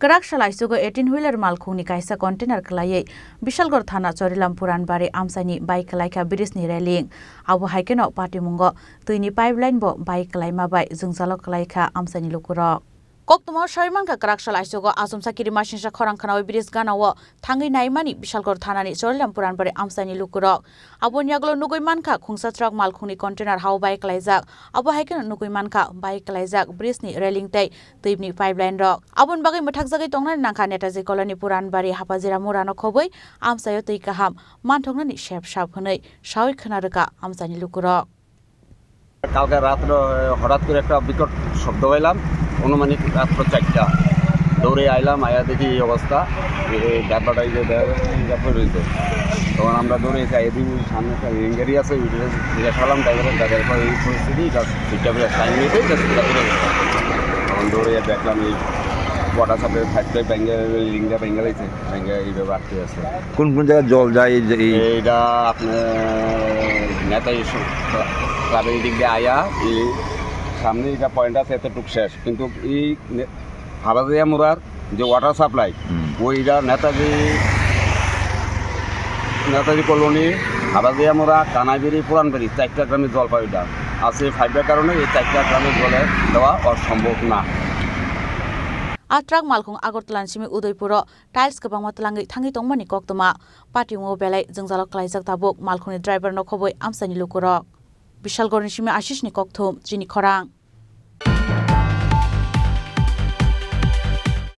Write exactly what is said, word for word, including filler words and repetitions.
Kwrak sal aichugo eighteen wheeler malkhungni kaisa container kwlaiwi Bishalgarh thana Chorilam Puranbari amchaini bai kwlaikha bridge ni railing. Abo hai kheno patimungo twini pipeline bo bai kwlaima bai jwngjalo kwlaikha amchaini lukurok. Koktwmao sawi mankha, kwrak sal aichugo achomsa kirimasingsa khorang khwnawi bridge ganao thangwi naimani Bishalgarh thanani Chorilam Puranbari amchaini lukurok. Aboni yagulo nugwi mankha khungsa truck malkhungni container hao bai kwlaijak. Abo hai kheno nugwi mankha bai kwlaijak bridge ni railing tei twibni pipeline rok. Aboni bagwi mwthakjagwi tongnani nangkha Netaji Colony Puranbari Hapajira Murano khobwi amchaio twi kaham manthoknani sep sap hwnwi sawi khwna rwkha amchaini lukurok. কালকে রাত্রে হঠাৎ করে একটা বিকট শব্দ পাইলাম, আনুমানিক রাত্র চারটা। দৌড়ে আইলাম, আয়া দেখি এই অবস্থা, এই ডাব্বাটা এই যে দেখা, এই ব্যাপার হয়েছে। তখন আমরা দৌড়ে এসে এদিন ওই সামনে একটা রেল গাড়ি আছে, ওই গাড়ি জিজ্ঞাসা করলাম ড্রাইভারের, ড্রাইভার কয় এই পরিস্থিতি, just দুইটা বেলা টাইম হয়েছে, just দুইটা বেলা। তখন দৌড়ে দেখলাম এই ওয়াটার সাপ্লাই পাইপ টাইপ ভেঙে, লিঙ্গা ভেঙে লাইছে, ভেঙে এইভাবে আটকে আছে। কোন কোন জায়গায় জল যায় এই যে এই এইটা আপনার নেতাজি ক্লাবের দিক দিয়ে আয়া, এই সামনে এটা পয়েন্ট আছে, এতটুক শেষ, কিন্তু এই নে-, হাবাজাইয়া মুরার যে ওয়াটার সাপ্লাই, হুম। ওইটা নেতাজি, নেতাজি কলোনি, হাবাজাইয়া মুরা, কানাইবেরি, পুরানবেরি, চারটা গ্রামে জল পায় ওইটা। আর সেই পাইপের কারণে এই চারটা গ্রামে জলে দেওয়া অসম্ভব না। A truck malkhung Agartala ni simi Udaipuro tiles kwbangma twlangwi thangwi tongmani koktwma. Patimungo belai jwngjalo kwlaijak tabuk malkhungni driver no khobwi amchaini lukurok. Bishalgarh ni simi Ashish ni kokthum, chini khorang.